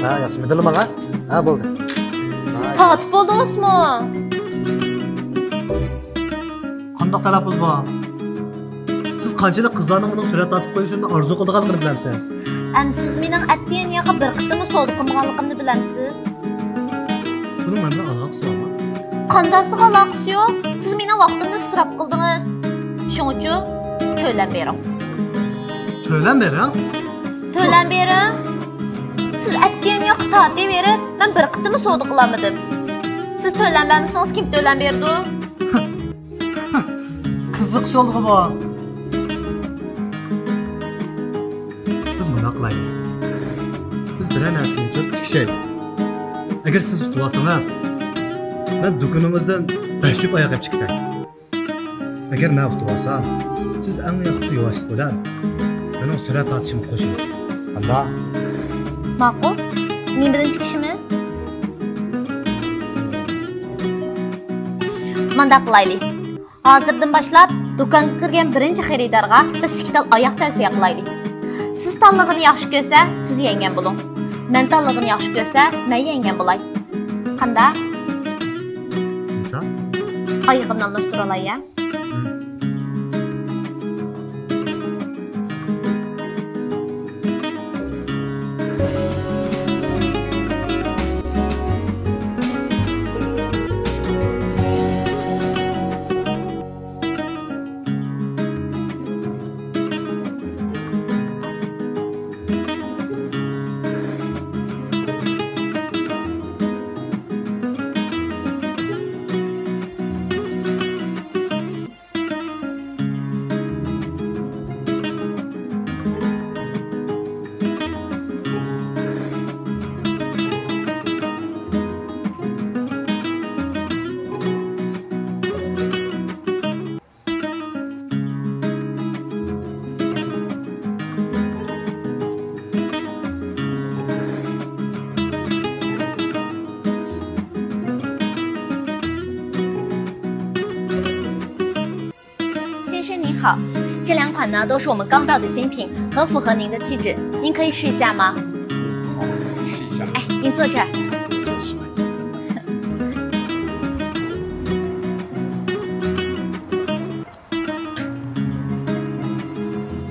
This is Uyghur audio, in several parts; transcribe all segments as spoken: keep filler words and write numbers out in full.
ھە، ياخشى، مىدىرلىماڭ، ھە؟ ھە، بولدى. تارتىپ بولدىڭىزمۇ؟ قانداق تەلەپپۇز بار؟ سىز قانچىلىك قىزلارنىڭ مېنىڭ سۈرەت تارتىپ قويۇشۇمنى ئارزۇ قىلىدىغانلىقىنى بىلەمسىز؟ ئەمما سىز مېنىڭ ئەتىگەن ياقى بىر قېتىممۇ سودا قىلمىغانلىقىمنى بىلەمسىز؟ بۇنىڭ مەن بىلەن ئالاقىسى بارمۇ؟ قانداقسىغا ئالاقىسى يوق؟ سىز مېنىڭ ۋاقتىمنى ئىسراپ قىلدىڭىز. شۇڭىچۇ تۆلەم بېرىڭ. تۆلەم بېرىڭ؟ تۆلەم بېرىڭ. سىز ئەتىگەن ياقى تارتىۋېرىپ، مەن بىر قېتىممۇ سودا قىلالمىدىم. سىز تۆلەم بەرمىسىڭىز، كىم تۆلەم بېرىدۇ؟ قىزىق شولغا بۇ. بىز مۇنداق قىلايلى. بىز بىرەر نەرسىنى چۆپ تىكىشەيلى. ئەگەر سىز ئۇتۇۋالسىڭىز، مەن دۇكىنىڭىزدىن بەش جۈپ ئاياغ ئېلىپ چىقىپ كېتەي. ئەگەر مەن ئۇتۇۋالسام، سىز ئەڭ ياخشىسى يۇۋاشلىق بىلەن مېنىڭ سۈرەت تارتىشىمغا قوشۇلىسىز. قانداق؟ ماقۇل. نېمىدىن تىكىشىمىز؟ مانداق قىلايلى. ھازىردىن باشلاپ دۇكانغا كىرگەن بىرىنچى خېرىدارغا بىز ئىككى تال ئاياغ تەۋسىيە قىلايلى. سىز تاللىغىنى ياخشى كۆرسە، سىز يەڭگەن بولۇڭ. مەن تاللىغىنى ياخشى كۆرسە، مەن يەڭگەن بولاي. قانداق؟ مىسال؟ ئايىغىمنى ئالماشتۇرالاي، ھە؟先生您好，这两款呢都是我们刚到的新品，很符合您的气质，您可以试一下吗？试一下。哎，您坐这儿。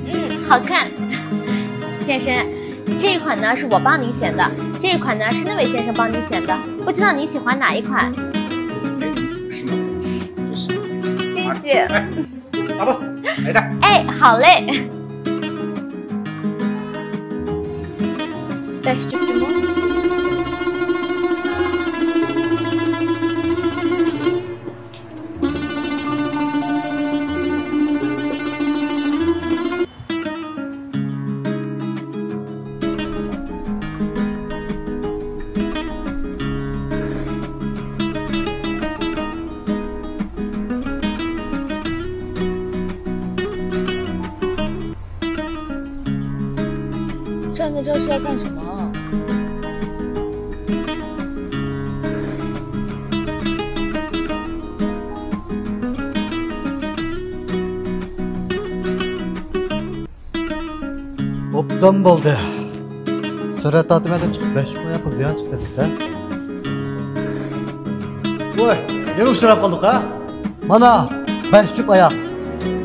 嗯，好看。先生，这一款呢是我帮您选的，这一款呢是那位先生帮您选的，不知道您喜欢哪一款？谢谢。哎，好吧，来的。哎，好嘞。站在这是要干什么啊？ئوبدان بولدى. سۈرەت تارتىمەن دەپ چىقىپ بەش جۈپ ئاياققا زىيان چىقتى دېسە. ۋاي، يەنە ئۇچراپ قالدۇق ھە؟ مانا، بەش جۈپ ئاياق.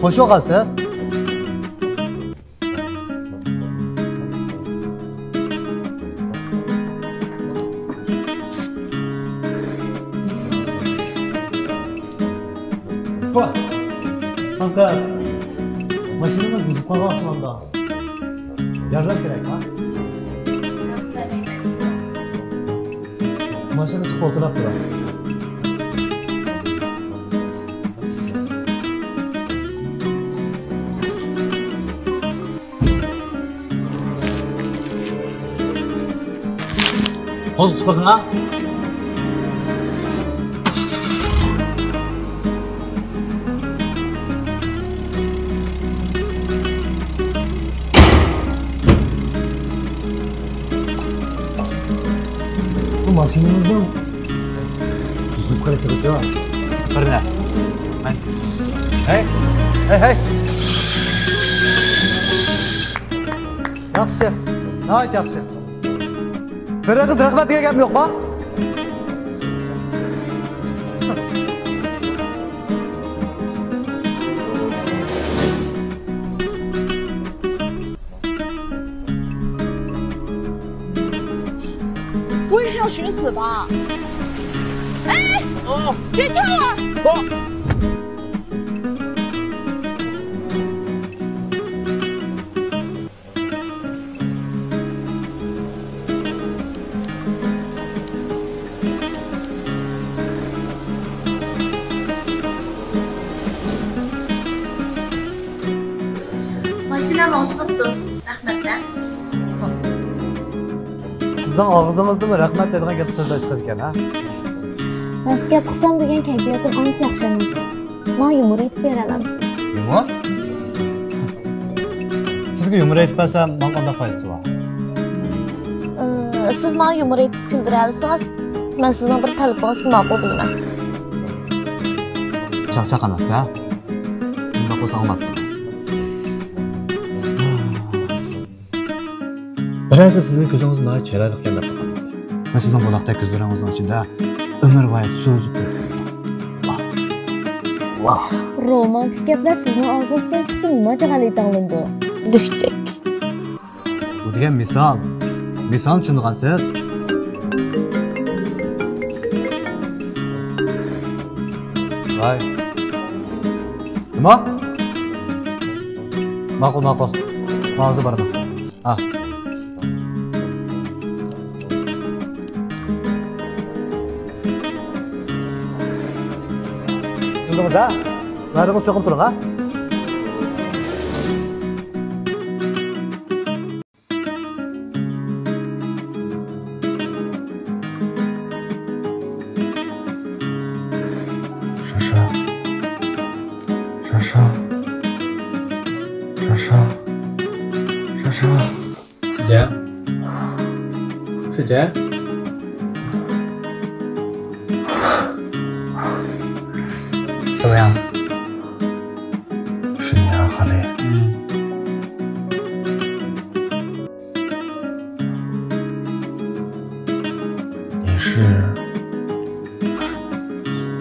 خوش بولغانسىز. ۋاھ، خانقىز، ماشىنىمىز بۇزۇپ قالغان ئوخشىمامدۇ؟ ياردەم كېرەك ھە؟ ماشىنا چىقىپ ئولتۇراپ تۇرۇڭ. قوزغىتىپ بېقىڭ ھە. بۇ ماشىنىمىزنىڭ بۇزۇلۇپ قېلىشىغىچۇ؟ قارىلە. مەن. ھەي! ھەي، ھەي! ياخشى. ناھايىتى ياخشى. بىرىڭىز رەھمەت دېگەن گەپمۇ يوقما؟ بۇ ئىشنىڭ شۇنىسى بار. ئەي! كېتىڭلار! ماشىنا ماڭسىنىپتۇ. رەھمەت ھە. سىزنىڭ ئاغزىڭىزدىنمۇ رەھمەت دەيدىغان گەپ سۆزلەر چىقىدىكەن ھە؟ راست گەپ قىلسام دېگەن كەيپىياتىم ئانچە ياخشى ئەمەس. ماڭا يۇمۇر ئېيتىپ بېرەلەمسىز؟ يۇمۇر؟ سىزگە يۇمۇر ئېيتىپ بەرسەم، ماڭا قانداق پايدىسى بار؟ ئى، سىز ماڭا يۇمۇر ئېيتىپ كۈلدۈرەلىسىڭىز، مەن سىزنىڭ بىر تەلىپىڭىزنى ماقۇل دەيمەن. چاقچاق ئەمەس ھە؟ مۇنداق بولسا ئاڭلاپ. بىرەرسى سىزنىڭ كۆزىڭىز ناھايىتى چىرايلىقكەن دەپ باققان. مەن سىزنىڭ بۇلاقتەك كۆزلىرىڭىزنىڭ ئىچىدە ئۆمۈر بويى سۈزۈپ تۇرۇپ. ۋاھ. ۋاھ. رومانتىك گەپلەر سىزنىڭ ئاغزىڭىزدىن چىقسا نېمانچە غەلىتە ئاڭلىنىدۇ؟ لۈكچەك. بۇ دېگەن مىسال. مىسالنى چۈشىنىدىغانسىز؟ ۋاي. نېمە؟ ماقۇل، ماقۇل. ماڭا ھازىر بارىمەن. ھە. تۇردىڭىز ھە؟ ۋەدىڭىز چوقۇم تۇرۇڭ ھە؟ شاشا. شاشا. شاشا. شاشا. 姐。是姐。怎么样？是你啊，哈利。嗯。你是？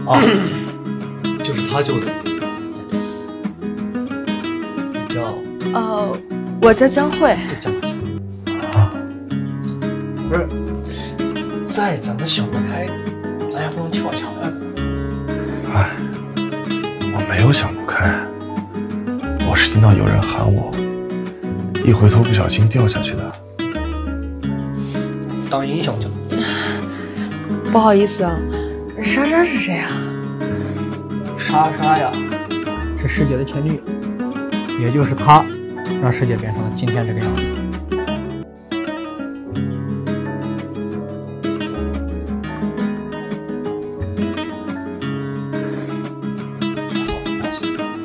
啊，就是他救的。你叫？哦，我叫江慧。啊，不是，再怎么想不开，咱也不能跳墙呀。哎，我没有想不开，我是听到有人喊我，一回头不小心掉下去的。 当音响去了。不好意思啊，莎莎是谁啊？莎莎呀，是师姐的前女友，也就是她，让师姐变成了今天这个样子。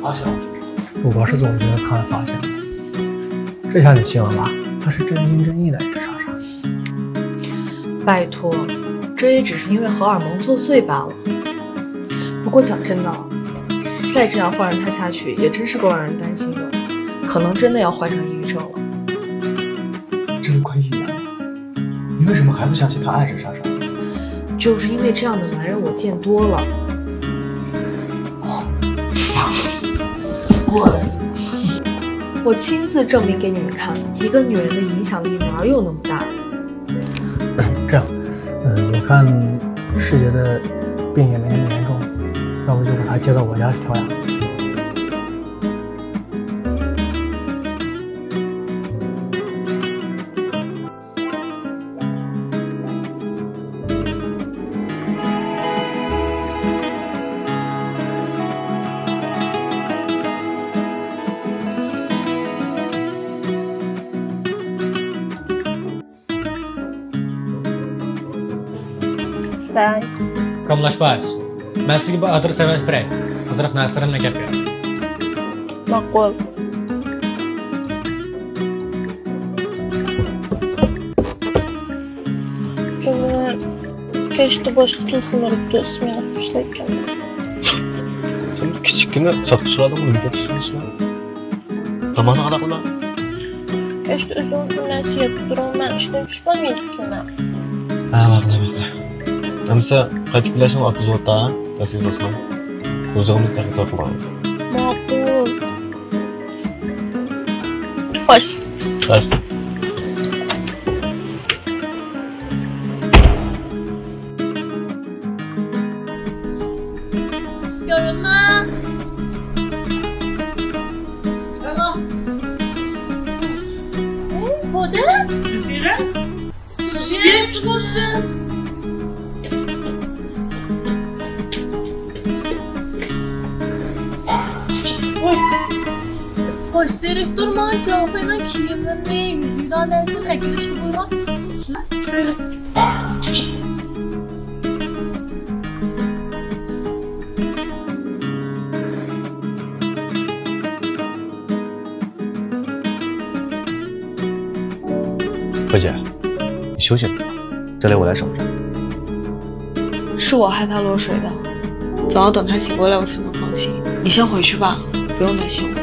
发现了。我是总觉得她发现了。 这下你信了吧？他是真心真意的爱着莎莎。拜托，这也只是因为荷尔蒙作祟罢了。不过讲真的，再这样放任他下去，也真是够让人担心的。可能真的要患上抑郁症了。这都快一年了，你为什么还不相信他爱着莎莎？就是因为这样的男人我见多了。过来。 我亲自证明给你们看，一个女人的影响力哪有那么大？这样，嗯，我看师姐的病也没那么严重，要不就把她接到我家去调养。 باي. كامىللاشباش، مەن سىزگە بىر ئادرېس ئەۋەتىپ بېرەي. ئازراق نەرسىلىرىمنى ئەكەپ بېرىڭ. ماقۇل. جۇمۇ كەچتە باشقا تېلېفون ئۇرۇپتۇ، ئىسمېنا ئۇخلاشتايكەن. سەن كىچىككىنە ساقچى سورايدىغان نېمە گەپ سۆزلەيسەن؟ تاماقنى قانداق قىلدىڭ؟ كەچتە ئۆزۈڭ بىر نەرسە يەپ تۇرۇڭ، مەن ئىشتىن چۈشۈپ بولمايدىكەنمەن. ھە، ماقۇل، ماقۇل. ئەمسە قايتىپ كېلەسىڭ، ئاپىزىۋاتا، تەكسى باسما. ئۆزىڭىز تەكلىپ قىلغان. ماقۇل. خوش. خوش. يورۇلما. يورۇلما. ئەي، بولدى. بىزگە سۈيەك بولسۇن. خوش، دىرېكتور ماڭا جاۋخېنىڭ كىيىملىرىنى، يۈزۈكلەر نەرسىنى ئەكېلىشكە بۇيرۇغان. 何姐，你休息吧，这里我来收拾。是我害他落水的，总要等他醒过来我才能放心。你先回去吧，不用担心我。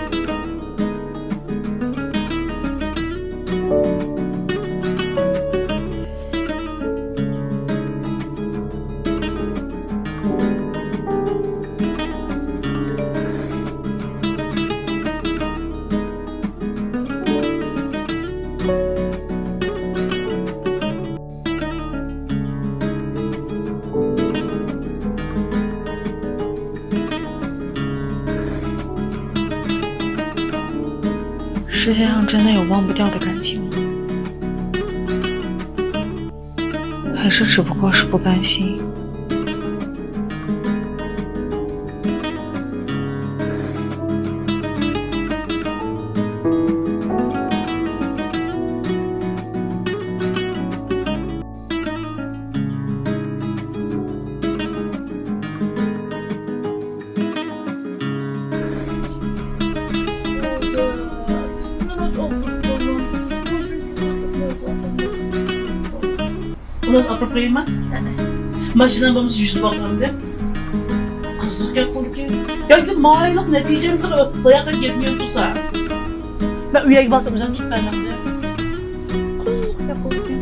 世界上真的有忘不掉的感情吗？还是只不过是不甘心？ ئۇنىڭ ئاپىرىپ قويايمەن. ماشىنا بولمىسا يۈزۈپ باقامدى. قىزىق گەپ قىلدىكەن. ياكى مايلىق نەتىجەمدە تاياققا گەپنى تۇرسا. مەن ئۆيگە بارسام ئۆزۈم تۇتۇپ بەرمەمدى. قىزىق گەپ قىلدىكەن.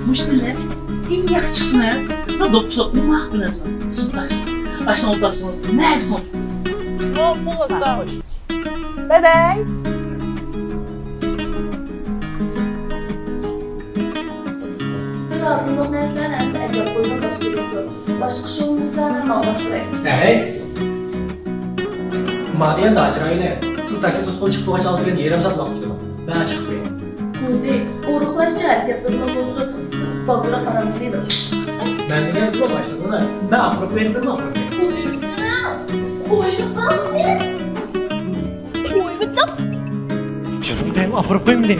مۇشۇنى ئەڭ ياخشى چىقسىڭىز، بۇ دوپپىسى ئوماق بىلەن سىمتاكسىز. ئاشۇنى ئولتۇرسىڭىز، نەگىسىڭىز؟ باي باي. سىزگە لازىملىق نەرسىلەرنى ئەمسە ئەجەب قويماي باشقا يەرگە كۆرۈڭ. باشقا شۇغلىڭىزدا مەن ماڭغاچ تۇراي. ھەي! ما دېگەندە ئاچىرايلى. سىز تاكسى توسقىنى چىقىپ بولغاچ ئالسىغىن يېرىم سائەت ۋاقىت كېتىدۇ. مەن چىقىپ بېرەي. بولدى. ئورۇقلاشچە ھەرىكەتلىرىڭلار بولسۇن. سىز بالدۇرراق ئارام ئېلىڭ. مەن دېگەن سىزلا باشلىدىڭلار. مەن ئاپىرىپ قوياي دېدىممۇ ئاپىرىپ قوياي. قويۇۋېتىڭ. قويۇۋېتىڭ. قويۇۋېتىڭ. جېنىم دەيمۇ ئاپىرىپ قويمىدى.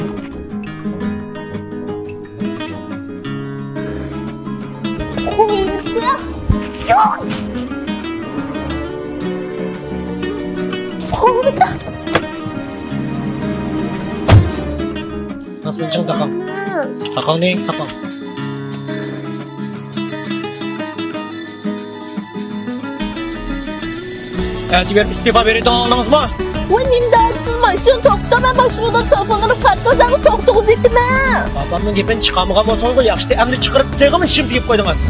قويۇۋېتىڭ. ياق. قويۇۋېتىڭ. ناسىبىنى چىڭ تاقاڭ. تاقاڭنى تاقاڭ. ئەتە بېرىپ ئىستېپا بېرىدىغان ئاڭلىدىڭىزمۇ؟ ۋاي، نېمە دەۋاتىسىز؟ ماشىنا توختىتىڭ، مەن باشقىلارنىڭ تېلېفونلىرىنى قارىتىڭىز، توختىتىڭىز دېدىممۇ؟ ئاپامنىڭ گېپىنى چىقارمىغان بولسىڭىزمۇ ياخشىتى، ئەمدى چىقىرىپ تېخىمۇ شىم دېيىپ قويدىڭىز.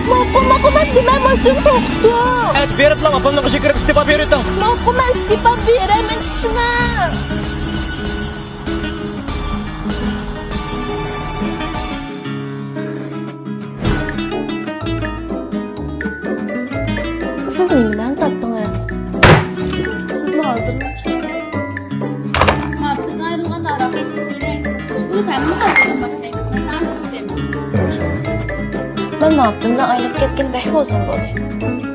ماقۇل، ماقۇل، مەن دېمەي، ماشىنا توختىتىڭ. ئەتە بېرىپلا ئاپامنىڭ ئىشىگە كىرىپ ئىستېپا بېرىۋېتىڭ. ماقۇل، مەن ئىستېپا بېرەي، مەن چۈشىمەن. سىز نېمىلەرنى تاپتىڭىز؟ سىزمۇ ھازىرلا چىقىڭ. ماپتىدىن ئايرىلغاندا ھاراق ئىچىش كېرەك. ئىشقىلىپ ھەممىنى قايتىدىن باشلايمىز. مەسىلەن، سىستېما. مەن ماپتىمدىن ئايرىلىپ كەتكىنى بەكمۇ ئۇزۇن بولدى.